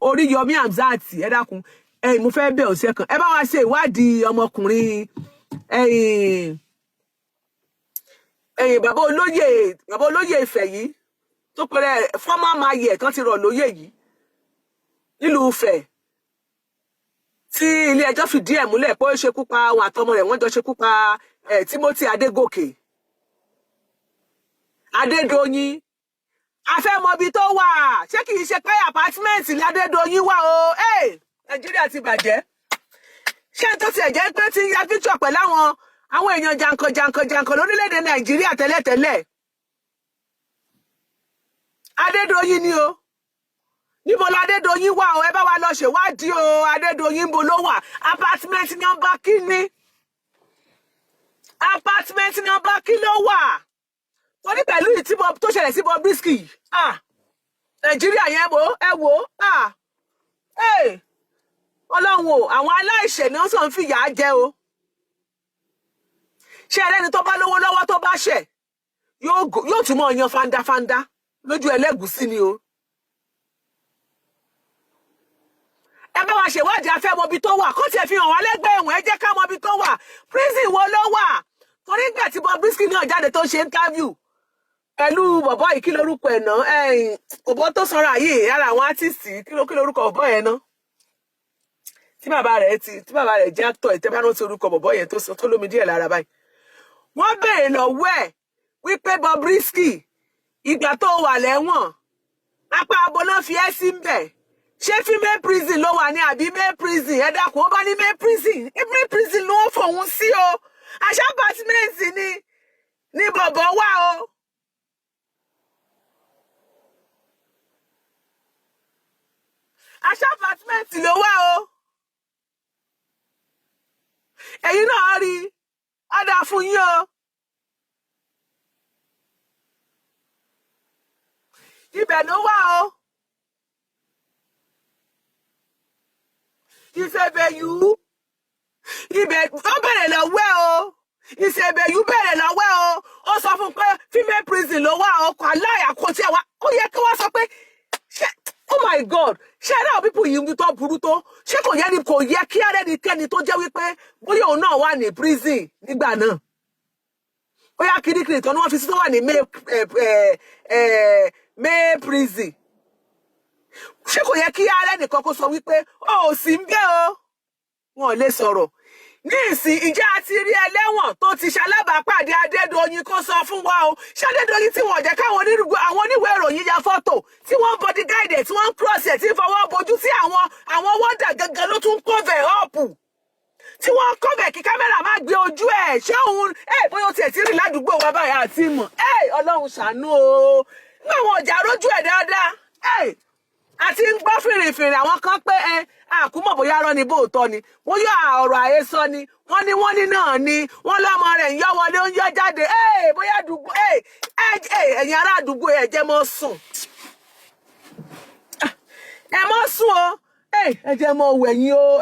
Oríyọmí Hamzat, ẹ dákun, ẹ̀yin mo fẹ́ bẹ̀ ọ̀sẹ̀ kan, ẹ bá wa ṣe ìwádìí ọmọkùnrin, ẹ̀yin ẹ̀yin bàbá olóyè Ifẹ̀ yìí tó pẹ̀lẹ́ former mayor tán ti rọ̀ lóyè yìí nílùú Ifẹ̀, tí ilé ẹjọ́ fìdí ẹ̀ múlẹ̀ pé ó ṣekú pa àwọn àtọmọ rẹ̀, wọ́n jọ ṣekú pa Timothy Adégòkè Adédoyin. A fẹ́ mọ ibi tó wà. Ṣé kìí ṣe pé apartment l'Adédoyin wà o? Nàìjíríà ti bàjẹ́. Ṣé tó tiẹ̀ jẹ́ pé ti ń ya picture pẹ̀lú àwọn èèyàn jàǹkàn jàǹkàn jàǹkàn lórílẹ̀‐èdè Nàìjíríà tẹ́lẹ̀tẹ́lẹ̀? Adédoyin ni o. Níbo l'Adédoyin wà o? Ẹ bá wa lọ ṣèwádìí o. Adédoyin, níbo ló wà? Apartment number kíní? Apartment number kí ló wà? Torí pẹ̀lú ìtí tó ṣẹlẹ̀ sí Bobrisky, ah, Nàìjíríà yẹn, wò ẹ wò, ah, Ọlọ́run o, àwọn aláìṣẹ̀ ni wọ́n sọ ń fìyà jẹ o. Ṣé ẹlẹ́ni tó bá lówó lọ́wọ́ tó bá ṣẹ̀ yóò tún mọ̀ yan fandafanda lójú ẹlẹ́gùsí ni o. Ẹ bá wa ṣèwádìí, afẹ́ mọ ibi tó wà, kó tiẹ̀ fi hàn wá lẹ́gbẹ̀ẹ́ ẹ̀wọ̀n. Ẹ jẹ́ ká mọ ibi tó wà. Prison wo ló wà? Torí ìgbà tí Bobrisky náà jáde tó ṣe interview pẹ̀lú bọ̀bọ́ yìí, kí lorúkọ ẹ̀ náà? Bọ̀bọ́ tó sanra yìí, ara àwọn artist, kí lorúkọ bọ̀bọ́ yẹn náà tí bàbá rẹ̀ jẹ́ actor? Ìtẹ́ bá rántí orúkọ bọ̀bọ́ yẹn tó tó lómi díẹ̀ lára báyìí. Wọ́n béèrè lọ́wọ́ ẹ̀ wípé, Bobrisky, ìgbà tó wà lẹ́wọ̀n, apá abo náà fi ẹ́ sí ń bẹ̀? Ṣé female prison ló wà ní àbí male prison? Ẹ dákun. Ó bá ní male prison, male prison ló ń fòun sí o. Àṣà apartment ni bọ̀bọ̀ wà o. Àṣà apartment ló wà o. Ẹ̀yin náà rí i, á dáa fún yín o. Ibẹ̀ ló wà o. Ìṣèbẹ̀yù ibẹ̀ ó bẹ̀rẹ̀ lọ́wọ́ ẹ̀ o. Ìṣèbẹ̀yù bẹ̀rẹ̀ lọ́wọ́ ẹ̀ o. Ó sọ fún un pé female prison ló wà o. Kò aláìàkótí ẹ̀ wá, ó yẹ kí wọ́n sọ pé ṣé, oh my God, ṣé ẹ náà people yìí tó burú tó, ṣé kò yẹ ni, kò yẹ kí ẹnikẹ́ni tó jẹ́ wípé bóyá òun náà wà ní prison nígbà náà, bóyá kirikiri kan ni wọ́n fi sí tó wà ní male prison, ṣé kò yẹ kí ara ẹnìkan kó sọ wípé ó ò sí ń bẹ́ o? Wọn ò lè sọ̀rọ̀ ní ìsìn. Ìjẹ́ àti rí ẹlẹ́wọ̀n tó ti ṣalábàápàdé Adédoyin kó sọ fún wa o? Ṣé Adédoyin tí wọ́n jẹ́ káwọn àwọn oníwèé ìròyìn ya fọ́tò, tí wọ́n bodyguard ẹ̀, tí wọ́n ń cross ẹ̀, tí ń fọwọ́ bojú, tí àwọn wọ́dà gangan ló tún cover up, tí wọ́n cover kí kámẹ́rà má gbé ojú ẹ̀, ṣé òun ẹ̀ bóyá ó tiẹ̀ ti rìn ládùúgbò wa báyìí àti mọ̀ ẹ̀? Ọlọ́run ṣàánú o. Nígbà wọn ọjà rójú ẹ̀ dáadáa ẹ̀ àti ń gbọ́ fìrìfìrì àwọn kan pé ẹ àkúmọ̀ bóyá rọ́ ni, bóòtọ́ ni, wọ́n yọ ọ̀rọ̀ àhesọ ni, wọ́n ní náà ni wọ́n lọ́mọ rẹ̀ ń yọ́ wọlé, ó ń yọ́ jáde. Bóyá àdúgbò, ẹ̀yin ará àdúgbò, ẹ jẹ́ mọ́ sùn, ẹ mọ́ sùn o, ẹ jẹ́ mọ́ wẹ̀yìn o,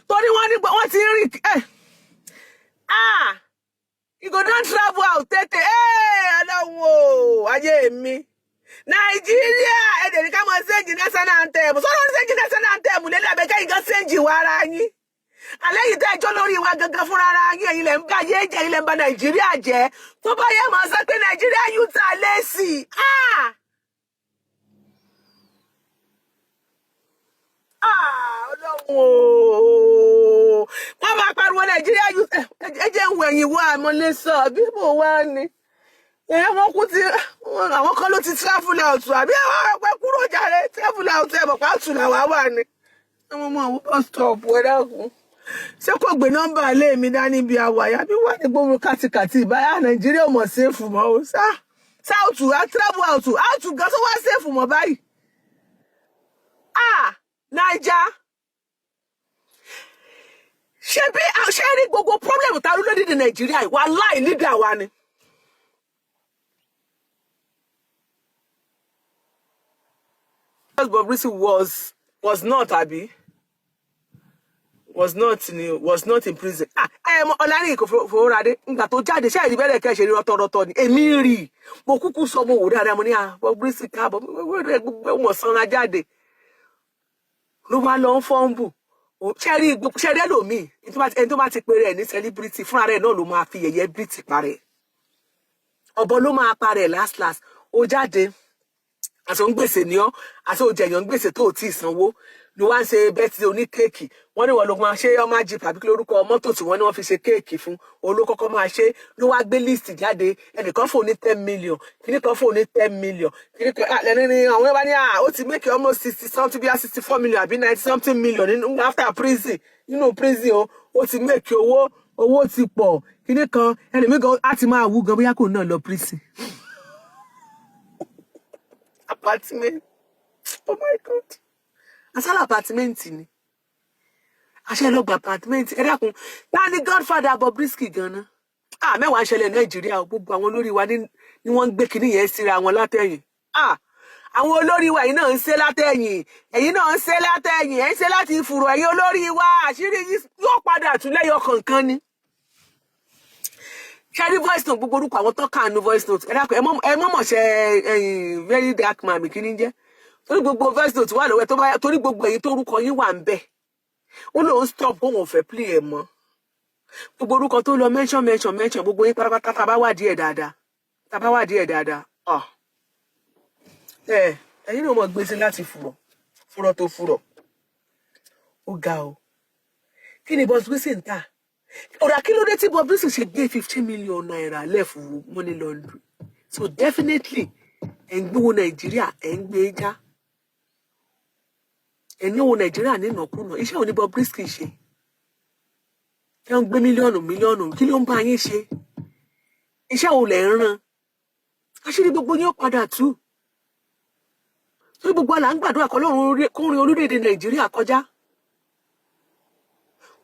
torí wọ́n ní wọ́n ti ń rìn. Ah, you go don travel out tètè. Ọlọ́run o, ayé mi Nàìjíríà, ẹ̀dẹ̀ ní ká mọ sing national anthem, sọ́dọ̀ ní sing national anthem lélẹ̀ àbẹ̀kẹ́ yìí gan sing wa ara yín alẹ́ yìí tẹ́ ẹjọ́ lórí wa gangan fúnra ara yín. Ẹ̀yin lẹ̀ ń bá yé jẹ́, ẹ̀yin lẹ̀ ń bá Nàìjíríà jẹ́. Tó bá yẹ mọ̀ sọ pé Nàìjíríà youth are lazy. Ah ah, Ọlọ́run o, wọ́n máa pariwo Nàìjíríà youth. Ẹ jẹ́ ń wẹ̀yìn wá àmọ́lé sọ bí mo wá ni ẹ wọ́n kú ti àwọn kan ló ti travel out, àbí àwọn ẹgbẹ́ kúrò jàre, travel out ẹ mọ̀ pàtó làwa wà ní. Àwọn ọmọ àwọn bus stop, ẹ dákun, ṣé kò gbé nọ́mbà ilé mi dání bí àwàyà bí wà ní gbogbo kàtìkàtì ìbáyà? Nàìjíríà ò mọ̀ safe mọ́ o. Sá south á travel out out gan tó wá safe mọ́ báyìí? Ah, Naija, ṣé bí ṣé rí gbogbo problem tá a rí lódìdí Nàìjíríà yìí, wàláì, leader wa ni. Bobrisky was not, abi was not ni, was not in prison. Ah, ẹ mọ Ọláníyì kò fowórádé ńgbà tó jáde, ṣáà rí bẹ́rẹ̀ kẹ́ ṣe rí rọ́tọ́rọ́tọ́ ni èmi rí. Mo kúkú sọ, mo wò dáadáa, mo ní, ah, Bobrisky káàbọ̀, gbogbo wọn sanra jáde. Ló wá lọ ń fọ́nbù. Ṣẹ́rí, ṣẹ́rí ẹlòmíì, ẹni tó bá ti pèrè ẹ̀ ní celebrity, fúnra rẹ̀ náà ló máa fi yẹ̀yẹ́ bìtì parẹ́. Ọ̀bọ ló máa parẹ́ last last. Ó jáde, àti òun gbèsè ní ọ, àti òjẹyàn gbèsè tó ò tí ì sanwó, ló wá ń ṣe birthday oní cake. Wọ́n ní wọ́n ló máa ṣe ọmọ jeep àbí kí lórúkọ mọ́tò tí wọ́n ní wọ́n fi ṣe cake fún olókọ́kọ́ máa ṣe. Ló wá gbé list jáde, ẹnìkan fò ní 10 million, kìíní kan fò ní 10 million, kìíní kan lẹ́ni ní àwọn yẹn bá ní ó ti make almost 60 something, bíi 64 million àbí 90 something million nínú after prison, nínú prison o. Ó ti make owó, owó ti pọ̀, kìíní kan. Ẹlòmíì gan á ti máa wú gan bóyá kò náà lọ prison. Apartment, oh my God, asálà apartment ni àṣẹ lọ gba apartment. Ẹ dákun, ta ni godfather Bobrisky ganan? Ah, mẹ́wàá ń ṣẹlẹ̀ Nàìjíríà o. Gbogbo àwọn olórí wa ni wọ́n ń gbé kinní yẹn síra wọn látẹ̀yìn. Ah, àwọn olórí wa yìí náà ń ṣe látẹ̀yìn, ẹ̀yin náà ń ṣe látẹ̀yìn, ẹ̀ ń ṣe láti fùrọ̀. Ẹ̀yin olórí wa, àṣírí yìí yóò padà tún lẹ́yọ kọ̀ọ̀kan ni. Ṣẹ́rí voice note, gbogbo orúkọ àwọn tó kànú voice note, ẹ dákun, ẹ mọ̀ mọ̀ ṣe ẹ̀yìn very dark man mi kí ni jẹ́, torí gbogbo voice note wà lọ́wọ́ ẹ tó bá, torí gbogbo ẹ̀yin tó orúkọ yín wà ń bẹ̀, ó lóun stop, òun ò fẹ́ play ẹ̀ mọ́. Gbogbo orúkọ tó lọ mention, mention, mention, gbogbo yín pátápátá, tá a bá wà díẹ̀ dáadáa, tá a bá wà díẹ̀ dáadáa, ọ ẹ ẹ̀yin náà mọ̀ gbèsè láti fùrọ̀ fùrọ̀ tó fùrọ̀. Ó ga o. Kí ni Bobrisky ń tà? Ọ̀rọ̀ kí ló dé tí Bobrisky ṣe gbé ₦15 million lẹ́fù money laundry? So definitely ẹ̀ ń gbówó Nàìjíríà, ẹ̀ ń gbé já, ẹ̀ náwó Nàìjíríà nínàkúnà. Iṣẹ́ òní Bobrisky ṣe ẹ̀ ń gbé mílíọ̀nù mílíọ̀nù, kí ló ń bá yín ṣe? Iṣẹ́ wo lẹ̀ ń rán? Àṣírí gbogbo yín ó padà tú, torí gbogbo àlà ń gbàdúrà kọ́ kó rin orílẹ̀-èdè Nàìjíríà kọjá.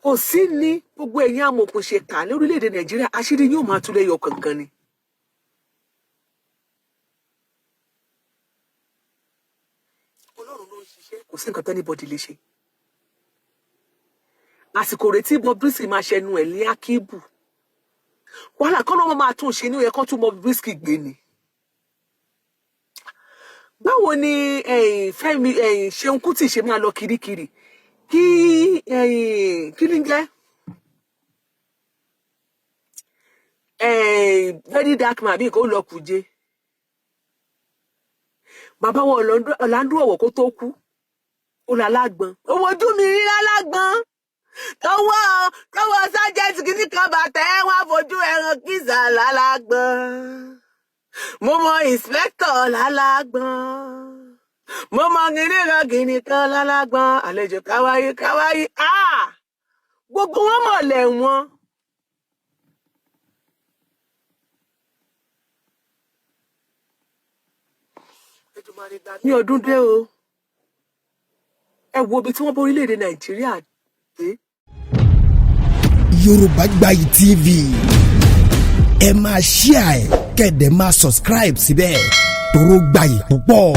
Kò sí ní gbogbo ẹ̀yin amòòkùnṣèkà lórílẹ̀-èdè Nàìjíríà, àṣírí yóò máa tú lẹ́yọ kankan ni. Ọlọ́run ló ń ṣiṣẹ́, kò sí nǹkan t'anybody lè ṣe. Àsìkò retí Bobrisky máa ṣẹnu ẹ̀ ní akíbù wàhálà kọ́ ló máa tún ṣe ní ó yẹ kó tún Bobrisky gbé ni. Báwo ni Fẹ́mi Ṣeun Kútì ṣe máa lọ kirikiri kí kí ni jẹ́ very dark man bí nǹkan ó lọ kùjẹ bàbá wọn Ọ̀làndú Ọ̀wọ̀ kó tó kú, ó lọ alágbọn owó ojú mi rí lálágbọn, tọwọ́ tọwọ́ sájẹǹtì kìíní kan bàtẹ wọn fojú ẹran kìsà lálágbọn. Mo mọ ìǹspẹ̀tọ̀ lálágbọn, mo mọ kìnìún kìnìún kan lálágbọn, àlejò káwáyé káwáyé. Ah, gbogbo wọn mọ̀ lẹ́wọ̀n. Ní ọdún dé o, ẹ wo ibi tí wọ́n bá orílẹ̀-èdè Nàìjíríà dé. Yorùbá Gbayì TV, ẹ máa share ẹ, kẹ́ẹ̀dẹ̀ máa subscribe síbẹ̀, toró gbayì púpọ̀.